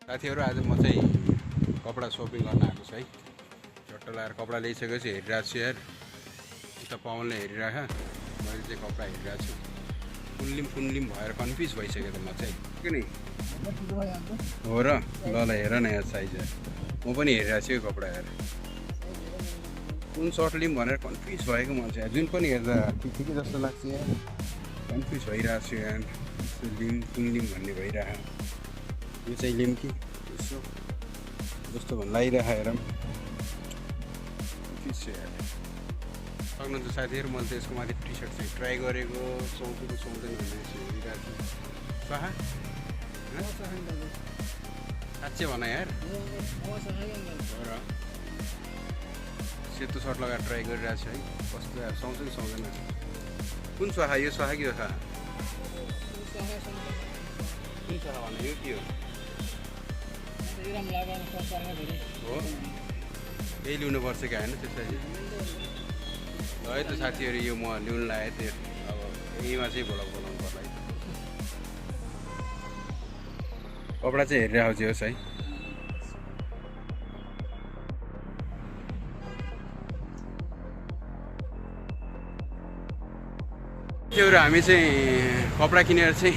साथीहरू आज म चाहिँ कपडा सपिङ गर्न आएको छु है। झट्ट लगाएर कपडा ल्याइसकेपछि हेरिरहेको छु यार। उता पवनले हेरिरहेको, मैले चाहिँ कपडा हेरिरहेको छु। कुन्लिम भएर कन्फ्युज भइसक्यो त म चाहिँ किन हो र। ल हेर न यहाँ साइज यार, म पनि हेरिरहेको छु यो कपडा यार। कुन सर्ट लिउँ भनेर कन्फ्युज भएको म चाहिँ जुन पनि हेर्दा ठिकै जस्तो लाग्छ यार। कन्फ्युज भइरहेको छु यार, कुन लिउँ भन्ने भइरहेको। यो चाहिँ लिउँ कि यसो जस्तो भन्नु लागिरहेको हेरौँ। सक्नुहुन्छ साथीहरू, मैले त यसको माथि टी सर्ट चाहिँ ट्राई गरेको, सुहाउँदैन भन्ने हेरिरहेको छु। स्वाहा साँच्चै भन यार, र सेतो सर्ट लगाएर ट्राई गरिरहेको छु है। कस्तो यार सुहाउँछ कि सुहाउँदैन। कुन स्वाहा यो, स्वाहा कि हो स्वाहा? कुन स्वाहा भन्नु, यो के हो? हो यही लिनुपर्छ कि होइन त्यसपछि? ल है त साथीहरू, यो म लिउनु लागेँ त्यो। अब यहीमा चाहिँ बोलाउनु पर्ला है। कपडा चाहिँ हेरिरहेको छु होस् है। त्योहरू हामी चाहिँ कपडा किनेर चाहिँ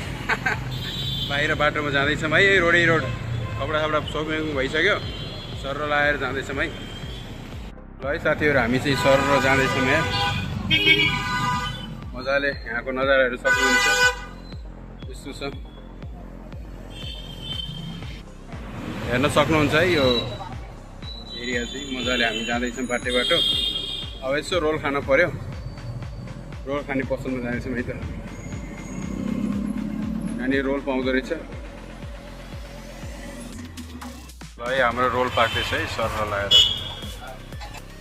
बाहिर बाटोमा जाँदैछौँ है। रोडै रोड कपडा सपिङ भइसक्यो, सर लगाएर जाँदैछौँ है। ल है साथीहरू, हामी चाहिँ सर जाँदैछौँ यहाँ। मजाले यहाँको नजाराहरू सक्नुहुन्छ। यस्तो छ, हेर्न सक्नुहुन्छ है यो एरिया चाहिँ। मजाले हामी जाँदैछौँ बाटो। अब यसो रोल खान पर्यो, रोल खाने पसलमा जाँदैछौँ है त। यहाँनिर रोल पाउँदो रहेछ। ल है हाम्रो रोल पाक्दैछ है सर लगाएर।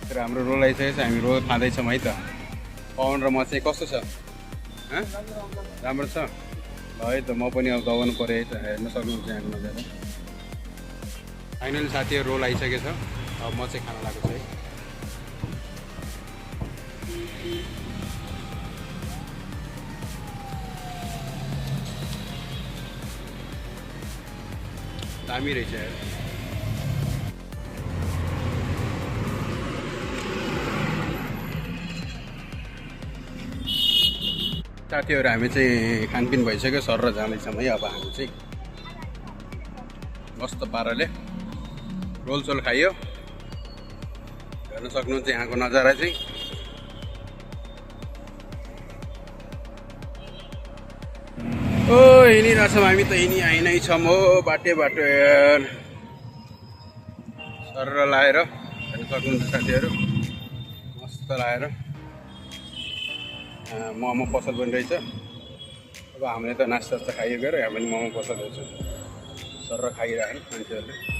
तर हाम्रो रोल आइसकेको छ, हामी रोल खाँदैछौँ है त। पवन र म चाहिँ कस्तो छ? राम्रो छ। ल है त, म पनि अब दबाउनु पऱ्यो है त। हेर्न सक्नुहुन्छ यहाँको नजारा। फाइनली साथीहरू रोल आइसकेको छ। अब म चाहिँ खान लागेको छु है। दामी रहेछ यार। साथीहरू हामी चाहिँ खानपिन भइसक्यो, सर र जाँदैछौँ है। अब हामी चाहिँ मस्त पाराले रोलसोल खाइयो। हेर्न सक्नुहुन्छ यहाँको नजारा चाहिँ। ओ हिँडिरहेछौँ हामी त, हिँडिआइनै छौँ हो बाटो यार। सर लाएर हेर्न सक्नुहुन्छ साथीहरू, मस्त लाएर मोमो पसल पनि रहेछ। अब हामीले त नास्ता खाइयो गएर, यहाँ पनि मोमो पसल रहेछ। सर खाइरहेको मान्छेहरूले।